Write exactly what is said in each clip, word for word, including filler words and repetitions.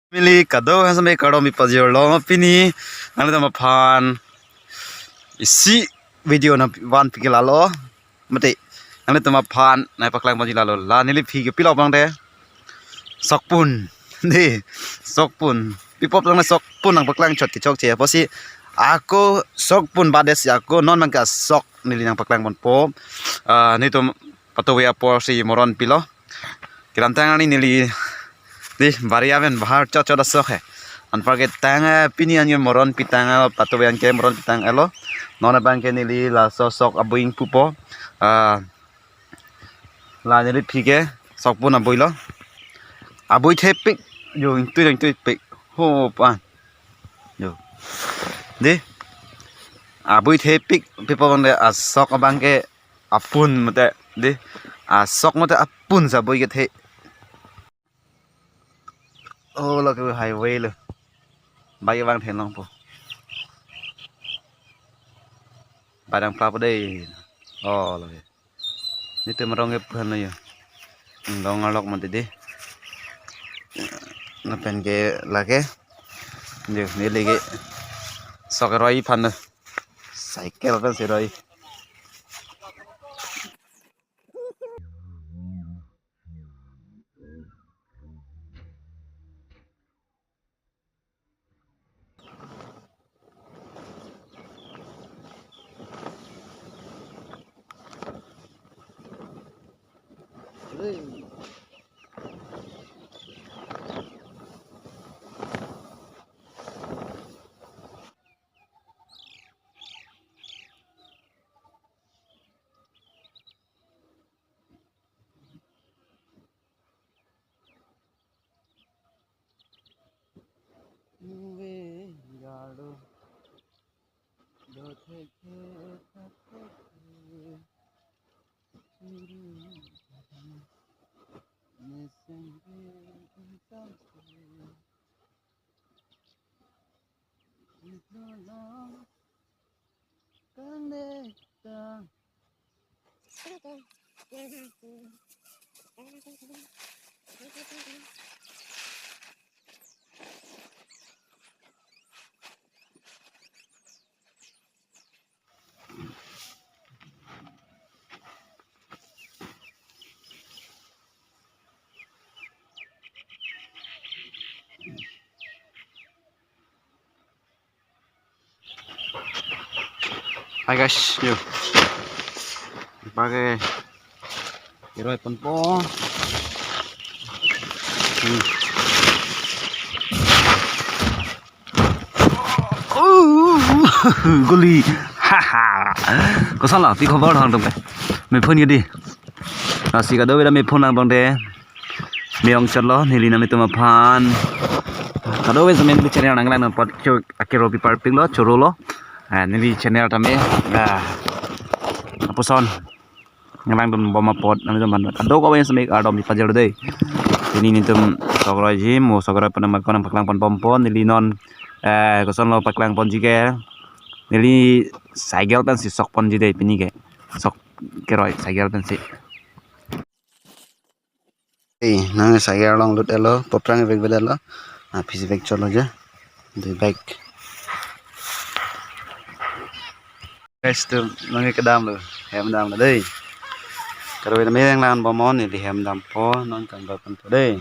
Family kadokave seme kardom pajirlo pini. Nanglitum aphan isi video nangvanpi ke lalo. Mate, nanglitum aphan nangpaklang ponji lalo. La neli aphi ke pilo abang de. Sokpun. Dei, sokpun. Pi apot lang sokpun nangpaklang chot kechokche. Apotsi ako sokpun badet si ako non abang ke sok neli nangpaklang ponpo. Ah, netum patuve apor si moron pilo. Kedamtang arni neli, dei, bari aven bahar chot chot asok he. Anparke tang, eh, pini an ke moron pitang, eh, patuve an ke moron pitang elo. Non abang ke neli laso sok abui ingpupo. Ah, la neli aphi ke sokpun abui lo. Abui thepik. Yo, ingtui ingtui pik. Ho pan. Yo. Dei. Abui thepik, pi apot abang de asok abang ke apun mate, dei. Asok mate apun si abui kethe. Oh, lo ke highway lo. Bike abang theklongpo. Bike abang plap dei. Oh, lo ke. Netum arong ke phan lo yo. Long arlok mati dei. Lapen ke lake. Yo, neli ke sok roi aphan lo. Cycle pen si roi. Hi guys, yo. Pakai iroi ponpo. Hmm. Uh, guli. Haha. Koson lo, pi khobor thang tum ke? Me phone ke dei. Lasi kadokave ta me phone nang tong de. Me ong chot lo, neli nanglitum aphan. Kadokave seme neli channel nanglang nangpot kyo akero pi parpik lo, choro lo. Ah, neli channel tame. Ah. Lapuson. Nanglang dun bom apot, nanglitum aphan. Kadokave seme kardom pajirlo dei. Pini netum sok roiji, mo sok roi pen nangpaklang pon pompo, neli non, eh, koson lo paklang ponji ke. Neli cycle pen si sok ponji dei pini ke. Sok keroi cycle pen si. Eh, nang cycle along lut elo, poprang bag beda lo. Ah, pisi bag cholo ja. Di bag. Guys, tu nang kedam lo, hem dam lo dei. Kalau ini yang lawan bomon ini hem dampo, non kan bapan po dei.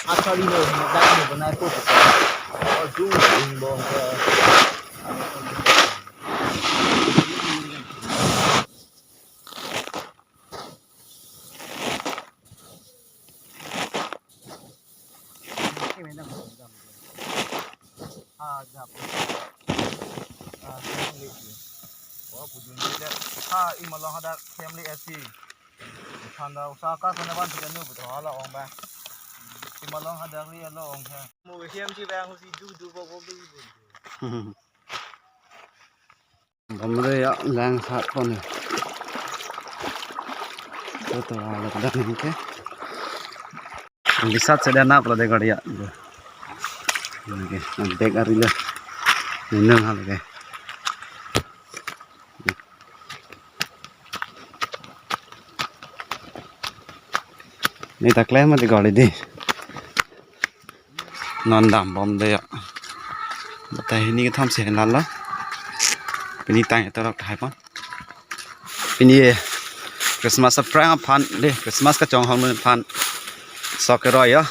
Actually, no, that no, but I put it. Oh, do it in bomb. Ha, imalong hadak family esi. Thanda usa ka sana ban tiga nu betul hala ong ba. Imalong hadak li alo ong ha. Mo hem si bang si du du bo bo bi. Bomre ya lang sat pon ya. Toto ala kedam ke. Ang bisat sedang nap la de gari ya. Oke, ang bag ari la. Ninung hal ke. Ni tak leh mati gari di. Non dambomde ya. Batai hini kethom si henlo. Pini tang ita rok thai pon. Pini Christmas aphrang aphan de, Christmas kachonghong aphan sok keroi ya.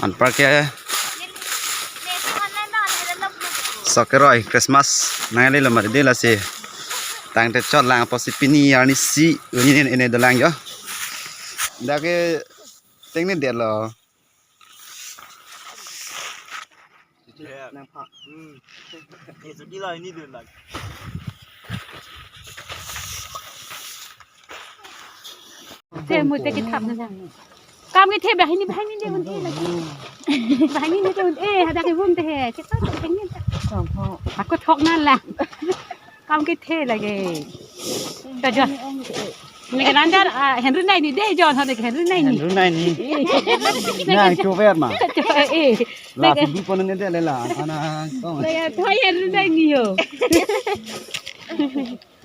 Anparke sok keroi Christmas nanglelo mati de, lasi tangte chot lang apotsi pini arnisi uni ne ene dolang ya. Dak ke tengne detlo. Te mu te kethap na lang. Kam kethe banghini, banghini de un-e lagi. Banghini de un-e, hadak ke vun te he. Kita banghini ta. Ako thok na lang. Kam kethe lagi. Ta jo. Neke nandar, ah, henru nai ni de jo, ha neke henru nai ni. Henru nai ni. Nang chover ma. Eh. Lasi bipon ne de lela. Ana kong. Neke thoi henru nai ni ho.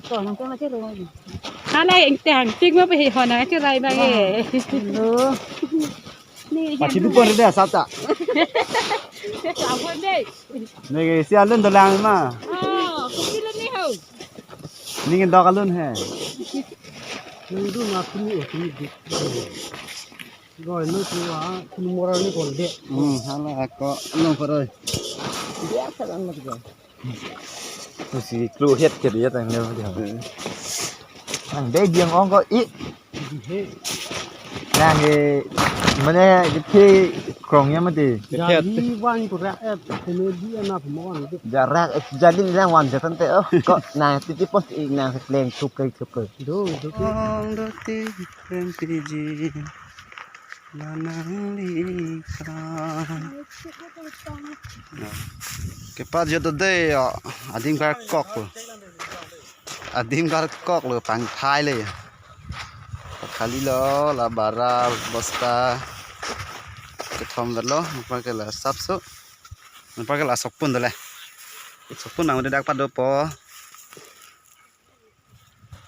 Ko nang ko ma chero. Hala ingtang, tik ma pe hi hona cherai ba ye. Hello. Ni pasi bipon de asap ta. Sapon de. Neke si alun dolang ma. Oh, kopi lo ni ho. Ning dok alun he. Ning du ma pini o pini dik. Goi no tu a pini mora ni kon de. Hmm, hala ako nong paroi. Dia saran mat ko. Pusi klu het ke dia tang leo dia. Ang dei diang ong ko i. Nang ke mane ke phe krong ya mati. Jadi wan ko rak et, kene di ana pemon ke. Jarak et jadi nang wan jatan te oh. Ko nang titi pos i nang sekleng tukai tukai. Do do ke. Ong do ti rem piji. Lanang lika. Kepajut do de ya, adim karkok lo. Adim karkok lo pangthai le. Khali lo la bara bosta. Kethom lo, anparke la sapso. Anparke la sokpun dole. Sokpun nang de dak padopo.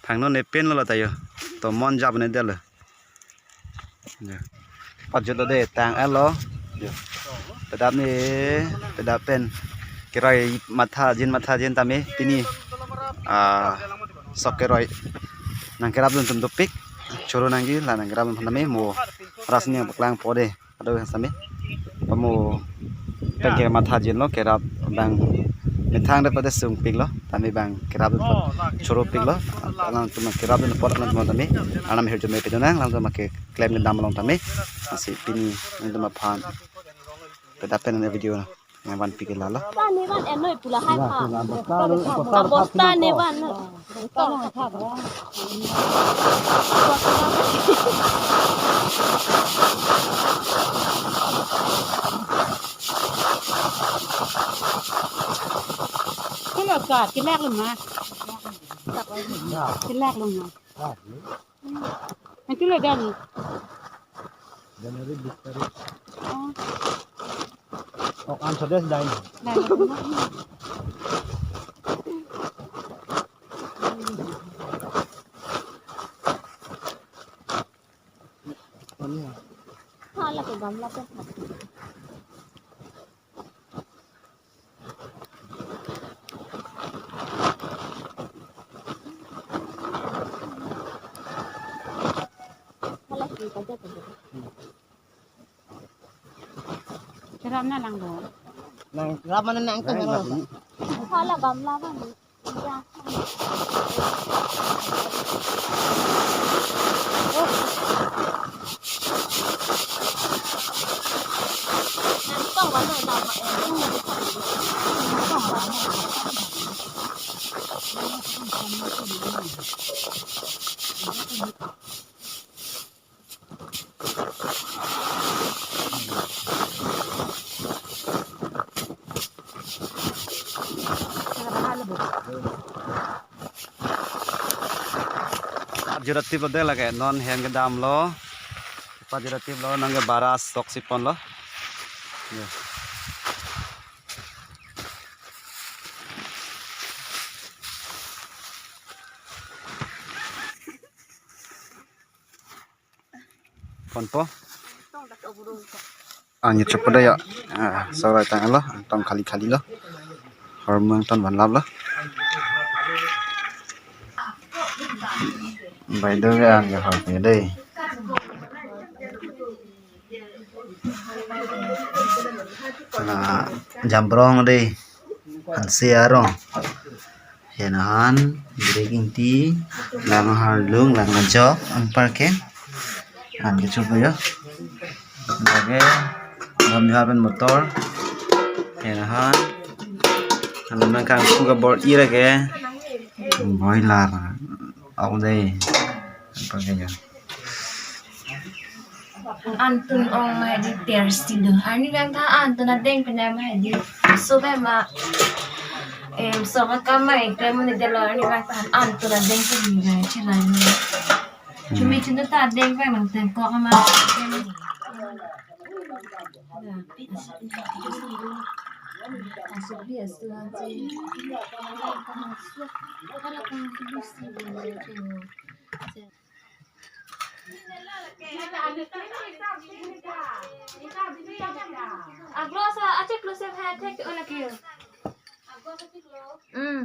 Thangno ne pen lo la tayo. Tomon jap ne delo. Ya. Pajut lo de tang elo. Ya. Pedap ni, pedap pen. Keroi matha jin, matha jin tame pini. Ah, sok keroi. Nang kerap dun tum dopik. Choro nangji la nang kerap dun tame mo. Ras ni paklang po de. Ado sami. Pamo pen ke matha jin lo kerap bang methang de pade sungpik lo. Tame bang kerap de choro pik lo. Alang tuma kerap de pot alang tuma tame. Anam hirjume pedonang alang tuma ke klem kedam along tame. Lasi pini alang tuma aphan. Pedap pen video na. Nang vanpik lalo. Bosta ne van enoi pula hai pha. Bosta ne van. Kilo ka, kelak lo ma. Kelak lo ma. Ang kilo dyan. January bis tarik. Oh. Oh, ang sa des dahil. Dahil. Ano yan? Hala ko gamla ko. Hala ko gamla ko. Kerap na lang do. Nang kerap mana nang kan. Hala gamla kan. Pajut atip lo de lake non hem kedam lo. Pajut atip lo nang ke bara sok sipon lo. Ya. Ponpo. Ang ya cepat ya. Ah, sorai tanglo, angtong khali khali lo. Hormu angtong vanlap lo. By the way, ang ke hormu dei. La jambrong dei. Hanse arong. Hena han, breaking ti, lang harlung, lang ajok, anparke. An kecho po yo. Lake, bom japen motor. Hena han. Alam nang kang suga bor ira ke. Boiler. Au dei. Anparke yo. Antun ong ma hedi ter si do. Arnivang ta antun adeng pen ma hedi. So ba ma, em, so ka kama iklem un-edetlo, arnivang ta antun adeng pen ma chilai ma. Chumi chunu ta adeng pen ma tem ko kama. Aglo sa achek lo se hai thek on ke. Mm.